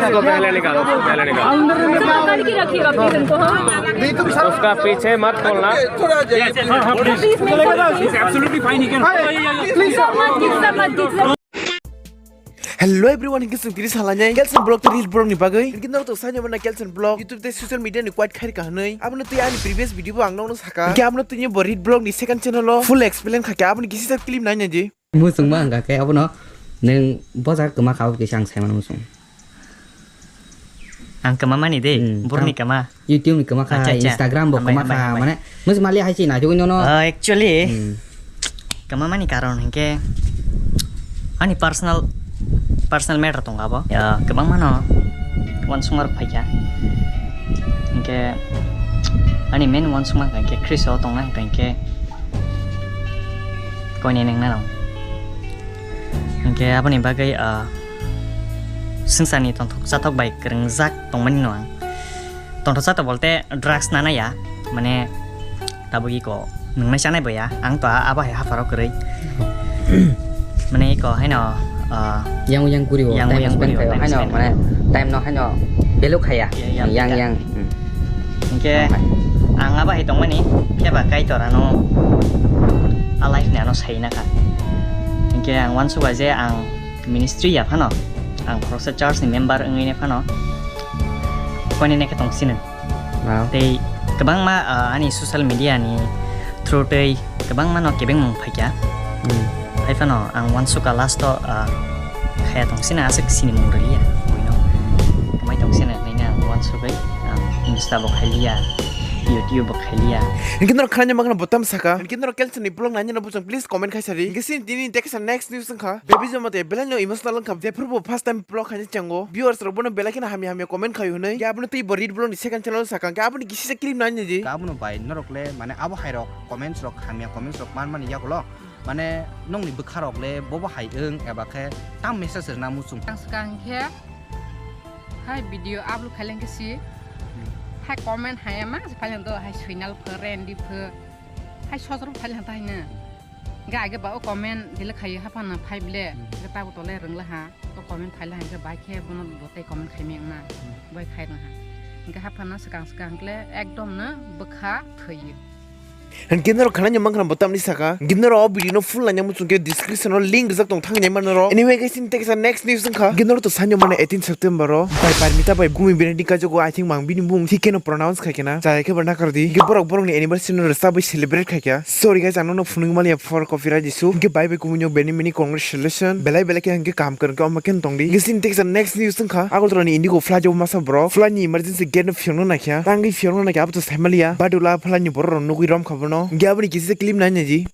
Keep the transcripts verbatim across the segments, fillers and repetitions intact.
उसको पहले निकालो, उसको पहले निकालो। अंदर में क्या? पकड़ के रखिएगा प्लीज उनको, हाँ। नहीं, तुम सर उसका पीछे मत खोलना। थोड़ा जाइए। हाँ, हाँ, please. Please, please, please. Absolutely fine, he can please, sir, मत, प्लीज, सर, मत, please, sir. Hello everyone, hingke chwng tini salai nai Kelson Vlog tei Real Vlog ni bagwi. Hingke norok to sani mano Kelson Vlog YouTube tei social media ni quite khairi kahanwi. Abono twi ani previous video bo ang nokno saka. Hingke abono twi bo Real Vlog ni second channel o full explain kha khe, aboni kisa clip nai nai di. Muchungma wngkha khe abono nwng bo jaga kwma kha, abo kisa ang sai mano muchung. Ang kwma mani de, hmm, burni ang kwma. YouTube ni kwma kha, acha, acha. Instagram bo kwma kha, hambai, hambai, hambai. Mane, muchung mali hai si naitugwi nono. Ah, actually, hmm, kwma mani karon hinkhe ani personal, personal matter tongo abo. Ya, kwbangma no uansukma rok phaikha. Hinkhe ani main uansukma hinkhe Khristo tongna hinkhe koine nengna rok. Hinkhe aboni bagwi, ah, swngcharni tongthok chathok bai kwrwngjak tongmani no ang. Tongthok chathok bolte drugs nana ya, mane tabuk iko nungnai chanai bo ya, ang to abo hai hapharo kwrwi. Mane iko haino, ah, yang yang kuri bo, yang yang kuri bo, time spend khayo, haino mane time no haino value khaya. Ya, ya, yang yang. Hmm. Hinkhe ang abo hai tongmani, khe ba Kaitor ano a life ni ano sai na kha. Hinkhe ang uansukha je ang ministry ya phano, ang khoroksa church ni member wngwi ne phano, koine ne khe tong sino. Wow. Tei kwbangma, ah, ani social media ni through tei kwbangma no kebengmung phaikha. Hmm. Hai phano ang uansukha last o, ah, khaya tong sino aswk sinimung rwliya buino. Kwmai tong sino hwnwi ang uansugwi ang Insta bo khailiya, YouTube bo khailiya. Hinkhe norok khlaina makhno bo tamo saka. Hinkhe norok Kelson ni vlog naina no bujang, please comment khai sadi. Hinkhe sini tini tei kaisa next news wngkha. Baby Joma tei belai no emotional wngkha. Jephuru bo first time vlog khaina chango. Viewers rok bono belai kheno hamya hamya comment khai hwnwi. Hinkhe abono tei bo Real Vlog ni second channel saka. Hinkhe aboni kisa clip naina di. Abono bai norok le mane abo hai rok comments rok hamya comments rok man mani yagulo. Mane nongni bwkha rok le bobo hai wng eba khe tam message rwna muchung. Ang swkang khe hai video upload khaileng khe si. Hmm. Hai comment hai ma se phaileng do hai Soinal pho, Rendi pho. Hai sojro phaileng ta haino. Ga age ba o comment delete khai haphano phai ble. Hmm. Ga ta bo tole rwngla ha. O comment phaila hingke bai khe bono bo tei comment khaimiyang na. Hmm. Bai khai rwng ha. Hingke haphano swkang swkang kle ekdom no bwkha thwiyo. Hinkhe norok khana ni mankha bo tamni saka. Hinkhe norok o video no full naina muchung khe description o link rijak tong thang nai mano rok. Anyway guys, tini tei kaisa next news wngkha. Hinkhe norok to sani mano eighteen September o bai Parmita bai Gumi Bini kajogo, I think mang bini mung thik kheno pronounce khai khena. Chaya khe bo nakar di. Hinkhe borok borok ni anniversary no rwchabwi celebrate khai kha. Sorry guys, ang nono phunuk maliya for copyright issue. Hinkhe bai bai Gumi no bini mini congratulations. Belai belai khe hinkhe kaham kwrwng khe omo khe tong di. Hinkhe tini tei kaisa next news wngkha. Agartala ni Indigo flight o masa borok flight ni emergency gate no phiyokno naikha. Tangwi phiyokno naikha, abo to saimaliya. Badula flight ni borok rok nugwi romkha bono. Hinkhe aboni kisa clip nai naidi.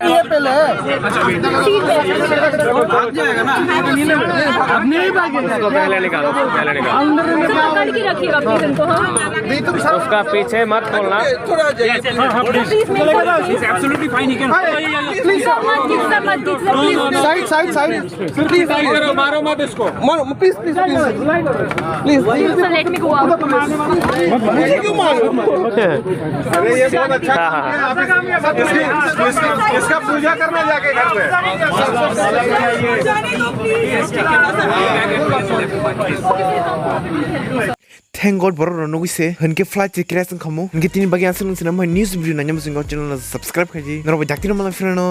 उसको पहले निकालो, उसको पहले निकालो। अंदर में क्या? पकड़ के रखिएगा प्लीज उनको, हाँ। उसका पीछे मत खोलना। हाँ, हाँ, please. Please, please, please. Absolutely fine, he can। Please, sir, मत कीजिए, सर, मत कीजिए, please. Side, side, side. Please, please. मारो मत इसको। मारो, please, please, please. Please, please. Sir, let me go out। मुझे क्यों मारो? अरे, ये बहुत अच्छा। हाँ, हाँ, हाँ। इसकी, इसकी, इसका पूजा करना जाके घर पे। Thank God borok rok nugwi se, hinkhe flight se crash wngkha mo. Hinkhe tini bagwi aswk nung sinai mai news video naina muchungwi o channel no subscribe khai di. Norok bai dakti rw mano phirano.